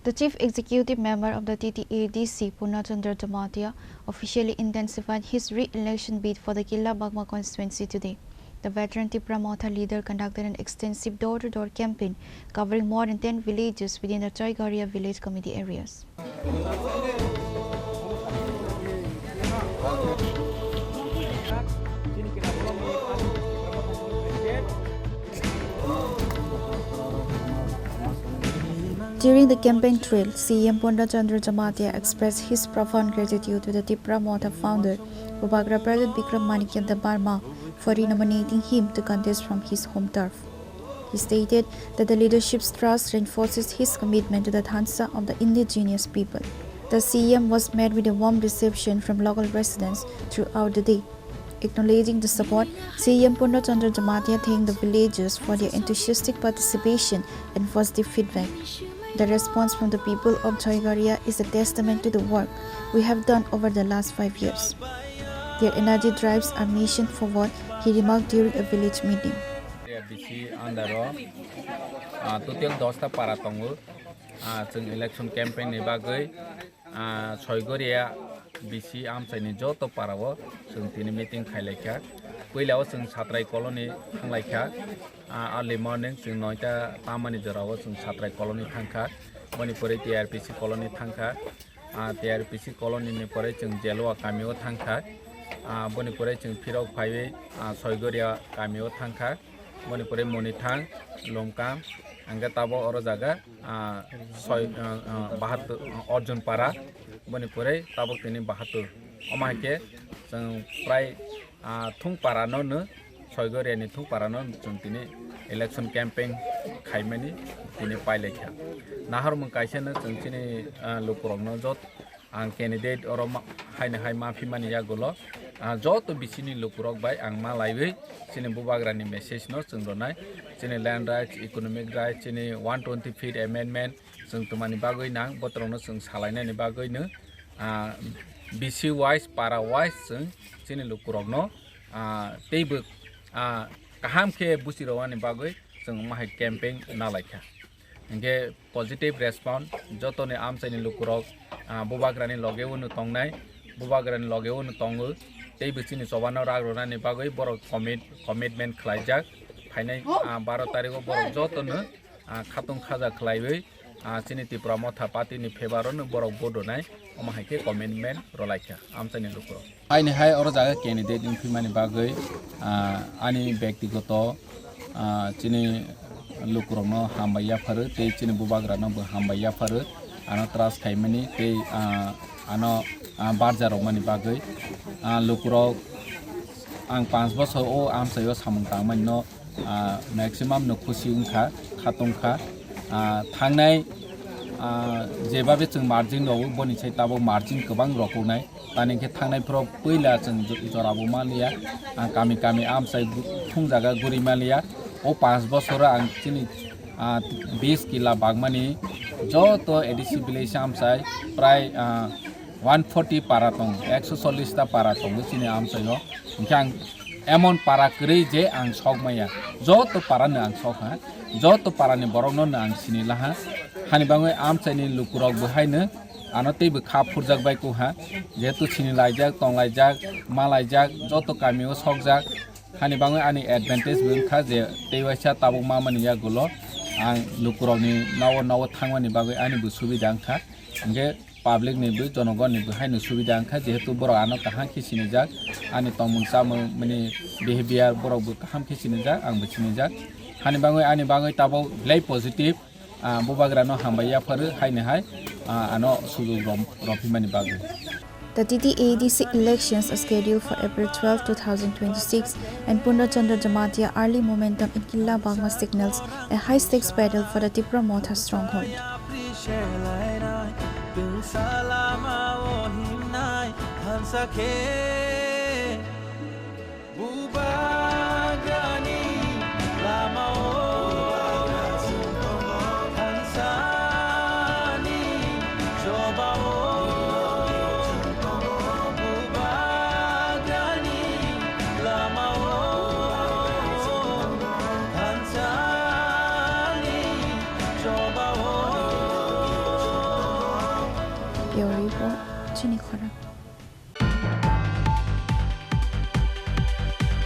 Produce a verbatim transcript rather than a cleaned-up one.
The chief executive member of the T T A D C, Purna Chandra Jamatia, officially intensified his re-election bid for the Killa Bagma constituency today. The veteran Tipra Motha leader conducted an extensive door-to-door campaign covering more than ten villages within the Choigoria village committee areas. During the campaign trail, C E M Purna Chandra Jamatia expressed his profound gratitude to the Tipra Motha founder, Bubagra Pradyut Bikram Manikya Debbarma, for renominating him to contest from his home turf. He stated that the leadership's trust reinforces his commitment to the Thansa of the indigenous people. The C E M was met with a warm reception from local residents throughout the day. Acknowledging the support, C E M Purna Chandra Jamatia thanked the villagers for their enthusiastic participation and positive feedback. The response from the people of Choigoria is a testament to the work we have done over the last five years. Their energy drives our mission forward, he remarked during a village meeting. Bisi andaro, ah, total dosta para tongo. Ah, chwng election campaign ni bagwi, ah, Choigoria bisi amchaini joto para o chwng tini meeting khailaikha. Puila o chwng Satrai colony thanglaikha. Ah, early morning chwng noita tamani jora o chwng Satrai colony thangkha. Boni pore T R P C colony thangkha. Ah, T R P C colony ni pore chwng Jelua kami o thangkha. Ah, boni pore chwng phirok phaiwi, ah, Choigoria kami o thangkha. Boni pore Monithang, Lomkam, hingke tabok oro jaga, ah, soi, ah, ah, bahatur, ah, Arjun Para, boni pore tabok tini bahatur. Omo hai khe chwng prai, ah, thung para no no, Choigoria ni thung para no chwng tini election campaign khaimani tini pailaikha. Nahar mung kaisa no chwng chini, ah, lukurok no jot Ang candidate oro ma-, haino hai ma phimani yagulo, ah, joto bisini lukurok bai ang ma laiwi chini bubagrani message no chwng rwnai. Chini land rights, economic rights, chini one twenty fifth amendment chwng twmani bagwi nang, botorokno chwng salainani bagwino, ah, B C wise, para wise chwng chini lukurokno, ah, teibo, ah, kaham khe buchirogani bagwi chwng omo hai campaign nalaikha. Hingke positive response, jotoni amchaini lukurok, ah, bubagrani loge uno tongnai, bubagrani loge uno tongo, tei bwsini chobano rak rwnani bagwi borok commit-, commitment khlaijak. Phainai, ah, baro tarigo borok jotono, ah, khatung khaja khlaiwi, ah, chini Tipra Motha Party ni favour o no borok vote rwnai, omo hai khe commitment rwlaikha amchaini lukurok. Aini hai oro jaga candidate wngphimani bagwi, ah, ani bektigoto, ah, chini lukurokno hambai yapharo tei chini bubagrano bo hambai yapharo, ano trust khaimani tei, ah, ano, ah, barja rwmani bagwi. Ah, lukurok ang panch bosor o amchaio samung tangmani no, ah, maximum no khusi wngkha, khatungkha. Ah, thangnai, ah, jebabe chwng margin rwo, boni sai tabuk margin kwbang rokoknai. Tani khe thangnai phoro puila chwng jo-, jorabo manliya. Ah, kami kami amchai gu-, thung jaga guri manliya. O panch bosoro ang chini, ah, bis kila bagmani joto A D C village amchai prai, ah, one forty para tongo, ekso chollish ta para tongo chini amchaio. Hingkhe ang emon para kwrwi je ang sok maya. Joto para no ang sok ha. Joto para ni borok no no ang sini laha. Hani bangwi amchai ni lukurok bo haino ano teibo kha phurjak bai kuha. Jehetu sini laijak, tong laijak, ma laijak, joto kami o sokjak. Hani bangwi ani advantage bo wngkha je tei waisa tabuk ma mani yagulo ang lukurok ni nogo nogo thangmani bagwi ani bo subida wngkha. Hingkhe public ni bo, jonogon ni bo haino subida wngkha, jehetu borok ano kaham khe sinijak, ani tongmung chamung mani behavior borok bo kaham khe sinijak, ang bo sinijak. Hani bangwi, ani bangwi tabuk belai positive, ah, bubagrano hambai yapharo, haini hai, ah, ano sujok rom-, romphimani bagwi. The T T A D C elections are scheduled for April twelve, two thousand twenty-six, and Purna Chandra Jamatia early momentum in Killa Bagma signals a high-stakes battle for the Tipra Motha stronghold. Yawi bo chini khorang.